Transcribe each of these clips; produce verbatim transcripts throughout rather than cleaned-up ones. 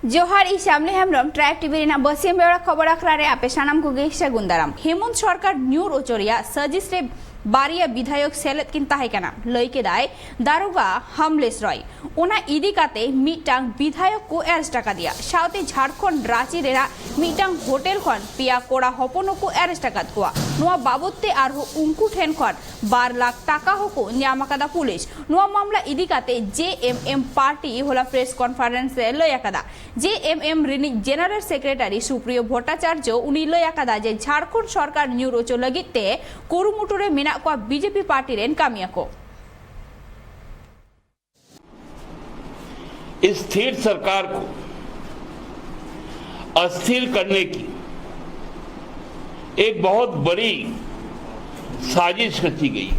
ᱡᱚᱦᱟᱨ, ᱤᱧ ᱥᱟᱢᱞᱤ Hembrom, tribe TV ᱨᱮᱱᱟᱜ ᱵᱟᱹᱥᱭᱟᱹᱢ ᱵᱮᱲᱟ ᱠᱷᱚᱵᱚᱨ ᱟᱠᱷᱲᱟ ᱨᱮ ᱟᱯᱮ ᱥᱟᱱᱟᱢ ᱠᱚᱜᱮ ᱥᱟᱹᱜᱩᱱ ᱫᱟᱨᱟᱢ᱾ ᱦᱮᱢᱚᱱᱛ ᱥᱚᱨᱠᱟᱨ ᱧᱩᱨ ᱚᱪᱚ ᱨᱮᱭᱟᱜ ᱥᱟᱹᱡᱤᱥ ᱨᱮ ᱵᱟᱨᱭᱟ ᱵᱤᱫᱷᱟᱭᱚᱠ ᱥᱮᱞᱮᱫ ᱠᱤᱱ ᱛᱟᱦᱮᱸ ᱠᱟᱱᱟ᱾ ᱞᱟᱹᱭ ᱠᱮᱫᱟᱭ ᱫᱟᱨᱳᱜᱟ ᱦᱟᱢᱞᱮᱥ ᱨᱚᱭ᱾ ᱚᱱᱟ ᱤᱫᱤ ᱠᱟᱛᱮ ᱢᱤᱫᱴᱟᱝ ᱵᱤᱫᱷᱟᱭᱚᱠ ᱠᱚ ᱟᱨᱮᱥᱴ ᱟᱠᱟᱫᱮᱭᱟ᱾ ᱥᱟᱶᱛᱮ ᱡᱷᱟᱲᱠᱷᱚᱸᱰ ᱨᱟᱸᱪᱤ ᱨᱮᱱᱟᱜ ᱢᱤᱫᱴᱟᱝ ᱦᱳᱴᱮᱞ ᱠᱷᱚᱱ ᱯᱮᱭᱟ ᱠᱚᱲᱟ ᱦᱚᱯᱚᱱ ᱦᱚᱸᱠᱚ ᱟᱨᱮᱥᱴ ᱟᱠᱟᱫ ᱠᱚᱣᱟ᱾ ᱱᱚᱣᱟ ᱵᱟᱵᱚᱫ ᱛᱮ ᱟᱨᱦᱚᱸ ᱩᱱᱠᱩ ᱴᱷᱮᱱ ᱠᱷᱚᱱ ᱵᱟᱨ ᱞᱟᱠᱷ ᱴᱟᱠᱟ ᱦᱚᱸᱠᱚ ᱧᱟᱢ ᱟᱠᱟᱫᱟ ᱯᱩᱞᱤᱥ᱾ ᱱᱚᱣᱟ ᱢᱟᱢᱞᱟ ᱤᱫᱤ ᱠᱟᱛᱮ ᱡᱮ ᱮᱢ ᱮᱢ ᱯᱟᱨᱴᱤ ᱦᱚᱞᱟ ᱯᱨᱮᱥ ᱠᱚᱱᱯᱷᱟᱨᱮᱱᱥ ᱨᱮ ᱞᱟᱹᱭ ᱟᱠᱟᱫᱟ᱾ ᱡᱮ ᱮᱢ ᱮᱢ ᱨᱤᱱᱤᱡ ᱡᱮᱱᱟᱨᱮᱞ ᱥᱮᱠᱨᱮᱴᱟᱨᱤ ᱥᱩᱯᱨᱤᱭᱚ ᱵᱷᱚᱴᱴᱟᱪᱟᱨᱡᱚ, ᱩᱱᱤ ᱞᱟᱹᱭ ᱟᱠᱟᱫᱟ ᱡᱮ ᱡᱷᱟᱲᱠᱷᱚᱸᱰ ᱥᱚᱨᱠᱟᱨ ᱧᱩᱨ ᱚᱪᱚ ᱞᱟᱹᱜᱤᱫ ᱛᱮ ᱠᱩᱨᱩᱢᱩᱴᱩ ᱨᱮ ᱢᱮᱱᱟᱜ ᱠᱚᱣᱟ ᱵᱤᱡᱮᱯᱤ ᱯᱟᱨᱴᱤ ᱨᱮᱱ ᱠᱟᱹᱢᱤᱭᱟᱹ ᱠᱚ᱾ इस स्थिर सरकार को अस्थिर करने की एक बहुत बड़ी साजिश रची गई।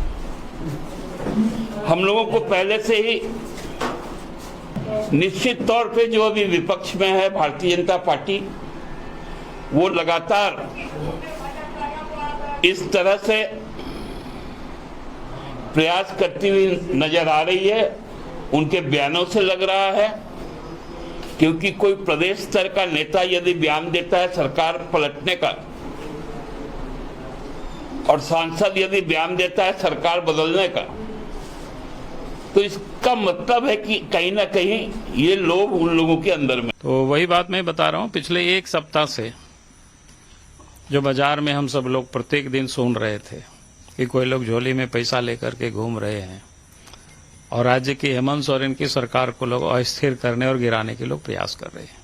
हम लोगों को पहले से ही निश्चित तौर पे जो अभी विपक्ष में है भारतीय जनता पार्टी, वो लगातार इस तरह से प्रयास करती हुई नजर आ रही है। उनके बयानों से लग रहा है, क्योंकि कोई प्रदेश स्तर का नेता यदि बयान देता है सरकार पलटने का, और सांसद यदि बयान देता है सरकार बदलने का, तो इसका मतलब है कि कहीं ना कहीं ये लोभ उन लोगों के अंदर में। तो वही बात मैं बता रहा हूँ, पिछले एक सप्ताह से जो बाजार में हम सब लोग प्रत्येक दिन सुन रहे थे कि कोई लोग झोली में पैसा लेकर के घूम रहे हैं और राज्य की हेमंत सोरेन की सरकार को लोग अस्थिर करने और गिराने के लोग प्रयास कर रहे हैं।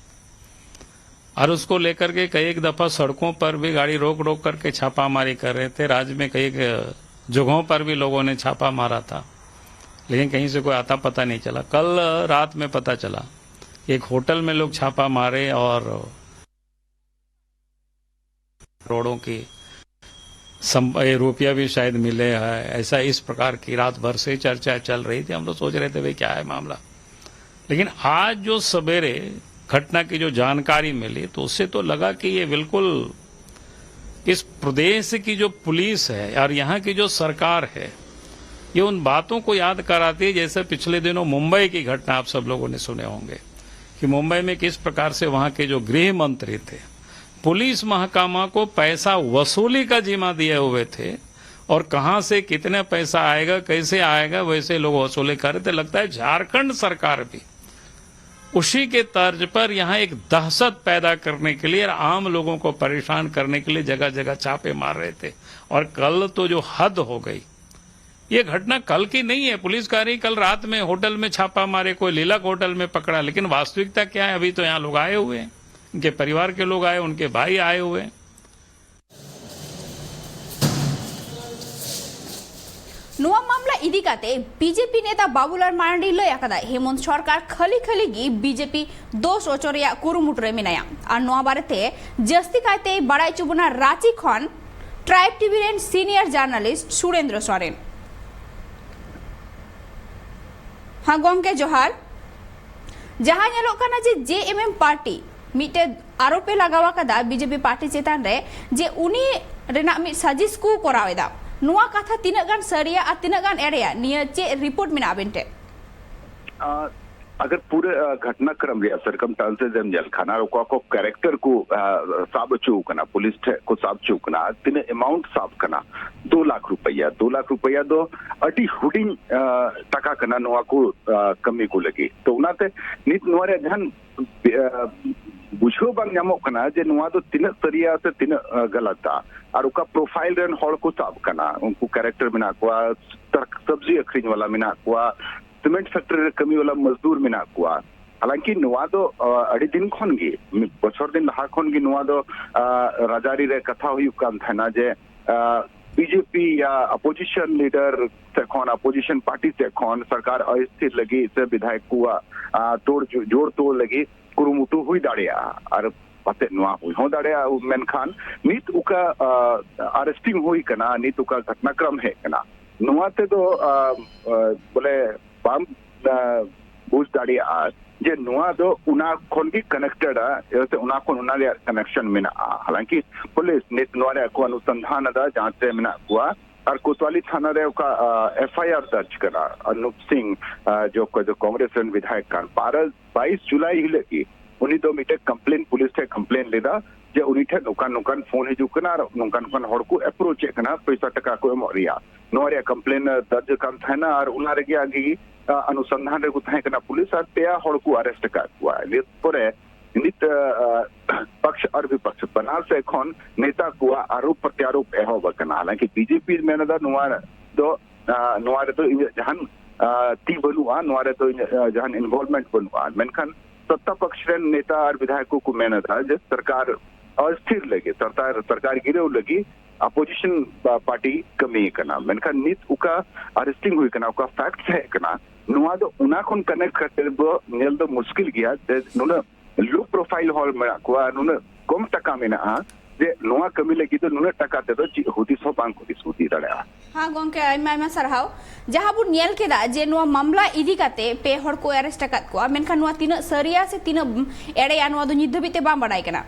और उसको लेकर के कई एक दफा सड़कों पर भी गाड़ी रोक रोक करके छापामारी कर रहे थे। राज्य में कई एक जगहों पर भी लोगों ने छापा मारा था, लेकिन कहीं से कोई आता पता नहीं चला। कल रात में पता चला कि एक होटल में लोग छापा मारे और करोड़ों की सम- ये रुपया भी शायद मिले हैं, ऐसा इस प्रकार की रात भर से चर्चा चल रही थी। हम लोग सोच रहे थे, भाई, क्या है मामला। लेकिन आज जो सवेरे घटना की जो जानकारी मिली, तो उससे तो लगा कि ये बिल्कुल इस प्रदेश की जो पुलिस है और यहाँ की जो सरकार है, ये उन बातों को याद कराती है, जैसे पिछले दिनों मुंबई की घटना आप सब लोगों ने सुने होंगे। कि मुंबई में किस प्रकार से वहां के जो गृह मंत्री थे, पुलिस महकमा को पैसा वसूली का जिम्मा दिए हुए थे, और कहां से कितने पैसा आएगा, कैसे आएगा, वैसे लोग वसूली कर रहे थे। लगता है झारखंड सरकार भी उसी के तर्ज पर यहां एक दहशत पैदा करने के लिए और आम लोगों को परेशान करने के लिए जगह जगह छापे मार रहे थे। और कल तो जो हद हो गई, ये घटना कल की नहीं है। पुलिस कह रही कल रात में होटल में छापा मारे, कोई लिलक होटल में पकड़ा, लेकिन वास्तविकता क्या है? अभी तो यहाँ लोग आए हुए हैं, उनके परिवार के लोग आए, उनके भाई आए हुए हैं। ᱱᱚᱣᱟ ᱢᱟᱢᱞᱟ ᱤᱫᱤ ᱠᱟᱛᱮ ᱵᱤᱡᱮᱯᱤ ᱱᱮᱛᱟ ᱵᱟᱵᱩᱞᱟᱞ ᱢᱟᱨᱟᱱᱰᱤ ᱞᱟᱹᱭ ᱟᱠᱟᱫᱟᱭ, ᱦᱮᱢᱚᱱᱛ ᱥᱚᱨᱠᱟᱨ ᱠᱷᱟᱹᱞᱤ ᱠᱷᱟᱹᱞᱤ ᱜᱮ ᱵᱤᱡᱮᱯᱤ ᱫᱳᱥ ᱚᱪᱚ ᱨᱮᱭᱟᱜ ᱠᱩᱨᱩᱢᱩᱴᱩ ᱨᱮ ᱢᱮᱱᱟᱭᱟ᱾ ᱟᱨ ᱱᱚᱣᱟ ᱵᱟᱨᱮᱛᱮ ᱡᱟᱹᱥᱛᱤ ᱠᱟᱭᱛᱮ ᱵᱟᱲᱟᱭ ᱦᱚᱪᱚ ᱵᱚᱱᱟ ᱨᱟᱸᱪᱤ ᱠᱷᱚᱱ ᱴᱨᱟᱭᱤᱵ ᱴᱤᱵᱷᱤ ᱨᱮᱱ ᱥᱤᱱᱤᱭᱟᱨ ᱡᱟᱨᱱᱟᱞᱤᱥᱴ ᱥᱩᱨᱮᱱᱫᱨᱚ ᱥᱚᱨᱮᱱ᱾ ᱦᱮᱸ ᱜᱚᱢᱠᱮ, ᱡᱚᱦᱟᱨ᱾ ᱡᱟᱦᱟᱸ ᱧᱮᱞᱚᱜ ᱠᱟᱱᱟ ᱡᱮ ᱡᱮ ᱮᱢ ᱮᱢ ᱯᱟᱨᱴᱤ ᱢᱤᱫᱴᱮᱡ ᱟᱨᱳᱯ ᱮ ᱞᱟᱜᱟᱣ ᱟᱠᱟᱫᱟ ᱵᱤᱡᱮᱯᱤ ᱯᱟᱨᱴᱤ ᱪᱮᱛᱟᱱ ᱨᱮ, ᱡᱮ ᱩᱱᱤ ᱨᱮᱱᱟᱜ ᱢᱤᱫ ᱥᱟᱡᱤᱥ ᱠᱚ ᱠᱚᱨᱟᱣ ᱮᱫᱟ᱾ ᱱᱚᱣᱟ ᱠᱟᱛᱷᱟ ᱛᱤᱱᱟᱹᱜ ᱜᱟᱱ ᱥᱟᱹᱨᱤᱭᱟ ᱟᱨ ᱛᱤᱱᱟᱹᱜ ᱜᱟᱱ ᱮᱲᱮᱭᱟ, ᱱᱤᱭᱟᱹ ᱪᱮᱫ ᱨᱤᱯᱳᱨᱴ ᱢᱮᱱᱟᱜᱼᱟ ᱟᱵᱮᱱ ᱴᱷᱮᱱ? ᱟᱨ ᱟᱜᱟᱨ ᱯᱩᱨᱟᱹ ᱜᱷᱚᱴᱱᱟᱠᱨᱚᱢ ᱨᱮᱭᱟᱜ ᱥᱟᱨᱠᱢᱥᱴᱟᱱᱥᱮᱥ ᱮᱢ ᱧᱮᱞ ᱠᱷᱟᱱ ᱟᱨ ᱚᱠᱟ ᱠᱚ ᱠᱮᱨᱮᱠᱴᱟᱨ ᱠᱚ ᱥᱟᱵ ᱦᱚᱪᱚ ᱟᱠᱟᱱᱟ, ᱯᱩᱞᱤᱥ ᱴᱷᱮᱱ ᱠᱚ ᱥᱟᱵ ᱦᱚᱪᱚ ᱟᱠᱟᱱᱟ, ᱛᱤᱱᱟᱹᱜ ᱮᱢᱟᱣᱩᱱᱴ ᱥᱟᱵ ᱠᱟᱱᱟ, ᱫᱩ ᱞᱟᱠᱷ ᱨᱩᱯᱟᱹᱭᱟ᱾ ᱫᱩ ᱞᱟᱠᱷ ᱨᱩᱯᱟᱹᱭᱟ ᱫᱚ ᱟᱹᱰᱤ ᱦᱩᱰᱤᱧ ᱴᱟᱠᱟ ᱠᱟᱱᱟ ᱱᱚᱣᱟ ᱠᱚ ᱠᱟᱹᱢᱤ ᱠᱚ ᱞᱟᱹᱜᱤᱫ᱾ ᱛᱚ ᱚᱱᱟᱛᱮ ᱱᱤᱛ ᱱᱚᱣᱟ ᱨᱮᱭᱟᱜ ᱡᱟᱦᱟᱱ ᱵᱩᱡᱷᱟᱹᱣ ᱵᱟᱝ ᱧᱟᱢᱚᱜ ᱠᱟᱱᱟ ᱡᱮ ᱱᱚᱣᱟ ᱫᱚ ᱛᱤᱱᱟᱹᱜ ᱥᱟᱹᱨᱤᱭᱟ ᱥᱮ ᱛᱤᱱᱟᱹᱜ ᱜᱟᱞᱟᱛᱟ᱾ ᱟᱨ ᱚᱠᱟ ᱯᱨᱚᱯᱷᱟᱭᱤᱞ ᱨᱮᱱ ᱦᱚᱲ ᱠᱚ ᱥᱟᱵ ᱠᱟᱱᱟ, ᱩᱱᱠᱩ ᱠᱮᱨᱮᱠᱴᱟᱨ ᱢᱮᱱᱟᱜ ᱠᱚᱣᱟ, ᱥᱟᱵᱡᱤ ᱟᱹᱠᱷᱨᱤᱧ ᱵᱟᱞᱟ ᱢᱮᱱᱟᱜ ᱠᱚᱣᱟ, ᱥᱤᱢᱮᱱᱴ ᱯᱷᱮᱠᱴᱨᱤ ᱨᱮ ᱠᱟᱹᱢᱤ ᱵᱟᱞᱟ ᱢᱚᱡᱫᱩᱨ ᱢᱮᱱᱟᱜ ᱠᱚᱣᱟ᱾ ᱦᱟᱞᱟᱝᱠᱤ ᱱᱚᱣᱟ ᱫᱚ ᱟᱹᱰᱤ ᱫᱤᱱ ᱠᱷᱚᱱ ᱜᱮ, ᱢᱤᱫ ᱵᱚᱪᱷᱚᱨ ᱫᱤᱱ ᱞᱟᱦᱟ ᱠᱷᱚᱱ ᱜᱮ ᱱᱚᱣᱟ ᱫᱚ ᱨᱟᱡᱽᱟᱹᱨᱤ ᱨᱮ ᱠᱟᱛᱷᱟ ᱦᱩᱭᱩᱜ ᱠᱟᱱ ᱛᱟᱦᱮᱱᱟ ᱡᱮ ᱵᱤᱡᱮᱯᱤ ᱭᱟ ᱚᱯᱳᱡᱤᱥᱚᱱ ᱞᱤᱰᱟᱨ ᱥᱮᱫ ᱠᱷᱚᱱ, ᱚᱯᱳᱡᱤᱥᱚᱱ ᱯᱟᱨᱴᱤ ᱥᱮᱫ ᱠᱷᱚᱱ ᱥᱚᱨᱠᱟᱨ ᱚᱥᱛᱷᱤᱨ ᱞᱟᱹᱜᱤᱫ ᱥᱮ ᱵᱤᱫᱷᱟᱭᱚᱠ ᱠᱚᱣᱟᱜ ᱛᱳᱲ ᱡᱳᱲ ᱛᱳᱲ ᱞᱟᱹᱜᱤᱫ ᱠᱩᱨᱩᱢᱩᱴᱩ ᱦᱩᱭ ᱫᱟᱲᱮᱭᱟᱜᱼᱟ᱾ ᱟᱨ ᱯᱟᱥᱮᱡ ᱱᱚᱣᱟ ᱦᱩᱭ ᱦᱚᱸ ᱫᱟᱲᱮᱭᱟᱜᱼᱟ, ᱢᱮᱱᱠᱷᱟᱱ ᱱᱤᱛ ᱚᱠᱟ ᱟᱨᱮᱥᱴᱤᱝ ᱦᱩᱭ ᱠᱟᱱᱟ, ᱱᱤᱛ ᱚᱠᱟ ᱜᱷᱚᱴᱱᱟᱠᱨᱚᱢ ᱦᱮᱡ ᱠᱟᱱᱟ, ᱱᱚᱣᱟ ᱛᱮᱫᱚ ᱵᱚᱞᱮ ᱵᱟᱢ ᱵᱩᱡᱽ ᱫᱟᱲᱮᱭᱟᱜᱼᱟ ᱡᱮ ᱱᱚᱣᱟ ᱫᱚ ᱚᱱᱟ ᱠᱷᱚᱱ ᱜᱮ ᱠᱟᱱᱮᱠᱴᱮᱰᱼᱟ ᱥᱮ ᱚᱱᱟ ᱠᱷᱚᱱ ᱚᱱᱟ ᱨᱮᱭᱟᱜ ᱠᱟᱱᱮᱠᱥᱚᱱ ᱢᱮᱱᱟᱜᱼᱟ᱾ ᱦᱟᱞᱟᱝᱠᱤ ᱯᱩᱞᱤᱥ ᱱᱤᱛ ᱱᱚᱣᱟ ᱨᱮᱭᱟᱜ ᱠᱚ ᱚᱱᱩᱥᱚᱱᱫᱷᱟᱱ ᱮᱫᱟ, ᱡᱟᱦᱟᱸ ᱛᱮ ᱢᱮᱱᱟᱜ ᱠᱚᱣᱟ ᱟᱨ ᱠᱳᱛᱣᱟᱞᱤ ᱛᱷᱟᱱᱟ ᱨᱮ ᱚᱠᱟ ᱮᱯᱷ ᱟᱭ ᱟᱨ ᱫᱟᱨᱡᱽ ᱠᱟᱱᱟ, ᱟᱱᱩᱯ ᱥᱤᱝ, ᱟᱨ ᱡᱚ-, ᱚᱠᱚᱭ ᱫᱚ ᱠᱚᱝᱜᱨᱮᱥ ᱨᱮᱱ ᱵᱤᱫᱷᱟᱭᱚᱠ ᱠᱟᱱ, ᱵᱟᱨᱚ, ᱵᱟᱭᱤᱥ ᱡᱩᱞᱟᱭ ᱦᱤᱞᱳᱜ ᱜᱮ ᱩᱱᱤ ᱫᱚ ᱢᱤᱫᱴᱮᱱ ᱠᱚᱢᱯᱞᱮᱱ, ᱯᱩᱞᱤᱥ ᱴᱷᱮᱱ ᱠᱚᱢᱯᱞᱮᱱ ᱞᱮᱫᱟ ᱡᱮ ᱩᱱᱤ ᱴᱷᱮᱱ ᱱᱚᱝᱠᱟᱱ ᱱᱚᱝᱠᱟᱱ ᱯᱷᱳᱱ ᱦᱤᱡᱩᱜ ᱠᱟᱱᱟ ᱟᱨ ᱱᱚᱝᱠᱟᱱ ᱱᱚᱝᱠᱟᱱ ᱦᱚᱲ ᱠᱚ ᱮᱯᱨᱳᱪ ᱮᱫ ᱠᱟᱱᱟ ᱯᱚᱭᱥᱟ ᱴᱟᱠᱟ ᱠᱚ ᱮᱢᱚᱜ ᱨᱮᱭᱟᱜ᱾ ᱱᱚᱣᱟ ᱨᱮᱭᱟᱜ ᱠᱚᱢᱯᱞᱮᱱ ᱫᱟᱨᱡᱽ ᱠᱟᱱ ᱛᱟᱦᱮᱱᱟ ᱟᱨ ᱚᱱᱟ ᱨᱮᱜᱮ ᱟᱜᱮ, ᱟ, ᱚᱱᱩᱥᱚᱱᱫᱷᱟᱱ ᱨᱮᱠᱚ ᱛᱟᱦᱮᱸ ᱠᱟᱱᱟ ᱯᱩᱞᱤᱥ, ᱟᱨ ᱯᱮᱭᱟ ᱦᱚᱲ ᱠᱚ ᱟᱨᱮᱥᱴ ᱟᱠᱟᱫ ᱠᱚᱣᱟ᱾ ᱱᱤᱛ ᱯᱚᱨᱮ ᱱᱤᱛ, ᱟ, ᱟ, ᱯᱚᱠᱥ ᱟᱨ ᱵᱤᱯᱚᱠᱥ ᱵᱟᱱᱟᱨ ᱥᱮᱫ ᱠᱷᱚᱱ ᱱᱮᱛᱟ ᱠᱚᱣᱟᱜ ᱟᱨᱳᱯ ᱯᱨᱚᱛᱭᱟᱨᱳᱯ ᱮᱦᱚᱵ ᱟᱠᱟᱱᱟ᱾ ᱦᱟᱞᱟᱝᱠᱤ ᱵᱤᱡᱮᱯᱤ ᱢᱮᱱ ᱮᱫᱟ ᱱᱚᱣᱟ ᱫᱚ, ᱟ, ᱱᱚᱣᱟ ᱨᱮᱫᱚ ᱤᱧᱟᱹᱜ ᱡᱟᱦᱟᱱ, ᱟ, ᱛᱤ ᱵᱟᱹᱱᱩᱜᱼᱟ, ᱱᱚᱣᱟ ᱨᱮᱫᱚ ᱤᱧᱟᱹᱜ, ᱟ, ᱡᱟᱦᱟᱱ ᱤᱱᱵᱚᱞᱵᱷᱢᱮᱱᱴ ᱵᱟᱹᱱᱩᱜᱼᱟ᱾ ᱢᱮᱱᱠᱷᱟᱱ ᱥᱚᱛᱛᱟ ᱯᱚᱠᱥ ᱨᱮᱱ ᱱᱮᱛᱟ ᱟᱨ ᱵᱤᱫᱷᱟᱭᱚᱠ ᱠᱚ ᱢᱮᱱ ᱮᱫᱟ ᱡᱮ ᱥᱚᱨᱠᱟᱨ ᱚᱥᱛᱷᱤᱨ ᱞᱟᱹᱜᱤᱫ, ᱥᱚᱨᱠᱟᱨ, ᱥᱚᱨᱠᱟᱨ ᱜᱤᱨᱟᱹᱣ ᱞᱟᱹᱜᱤᱫ ᱚᱯᱳᱡᱤᱥᱚᱱ ᱯᱟ-, ᱯᱟᱨᱴᱤ ᱠᱟᱹᱢᱤ ᱠᱟᱱᱟ, ᱢᱮᱱᱠᱷᱟᱱ ᱱᱤᱛ ᱚᱠᱟ ᱟᱨᱮᱥᱴᱤᱝ ᱦᱩᱭ ᱠᱟᱱᱟ, ᱚᱠᱟ ᱯᱷᱮᱠᱴ ᱦᱮᱡ ᱠᱟᱱᱟ, ᱱᱚᱣᱟ ᱫᱚ ᱚᱱᱟ ᱠᱷᱚᱱ ᱠᱟᱱᱮᱠᱴ ᱠᱟᱛᱮ ᱫᱚ ᱧᱮᱞ ᱫᱚ ᱢᱩᱥᱠᱤᱞ ᱜᱮᱭᱟ ᱡᱮ ᱱᱩᱱᱟᱹᱜ ᱞᱳ ᱯᱨᱚᱯᱷᱟᱭᱤᱞ ᱦᱚᱲ ᱢᱮᱱᱟᱜ ᱠᱚᱣᱟ, ᱱᱩᱱᱟᱹᱜ ᱠᱚᱢ ᱴᱟᱠᱟ ᱢᱮᱱᱟᱜᱼᱟ, ᱡᱮ ᱱᱚᱣᱟ ᱠᱟᱹᱢᱤ ᱞᱟᱹᱜᱤᱫ ᱫᱚ ᱱᱩᱱᱟᱹᱜ ᱴᱟᱠᱟ ᱛᱮᱫᱚ ᱪᱮᱫ ᱦᱩᱫᱤᱥ ᱦᱚᱸ ᱵᱟᱝ ᱦᱩᱫᱤᱥ ᱦᱩᱫᱤᱥ ᱫᱟᱲᱮᱭᱟᱜᱼᱟ᱾ ᱦᱮᱸ ᱜᱚᱝᱠᱮ, ᱟᱭᱢᱟ ᱟᱭᱢᱟ ᱥᱟᱨᱦᱟᱣ᱾ ᱡᱟᱦᱟᱸ ᱵᱚᱱ ᱧᱮᱞ ᱠᱮᱫᱟ ᱡᱮ ᱱᱚᱣᱟ ᱢᱟᱢᱞᱟ ᱤᱫᱤ ᱠᱟᱛᱮ ᱯᱮ ᱦᱚᱲ ᱠᱚ ᱟᱨᱮᱥᱴ ᱟᱠᱟᱫ ᱠᱚᱣᱟ, ᱢᱮᱱᱠᱷᱟᱱ ᱱᱚᱣᱟ ᱛᱤᱱᱟᱹᱜ ᱥᱟᱹᱨᱤᱭᱟ ᱥᱮ ᱛᱤᱱᱟᱹᱜ ᱮᱲᱮᱭᱟ, ᱱᱚᱣᱟ ᱫᱚ ᱱᱤᱛ ᱫᱷᱟᱹᱵᱤᱡ ᱛᱮ ᱵᱟᱝ ᱵᱟᱰᱟᱭ ᱠᱟᱱᱟ᱾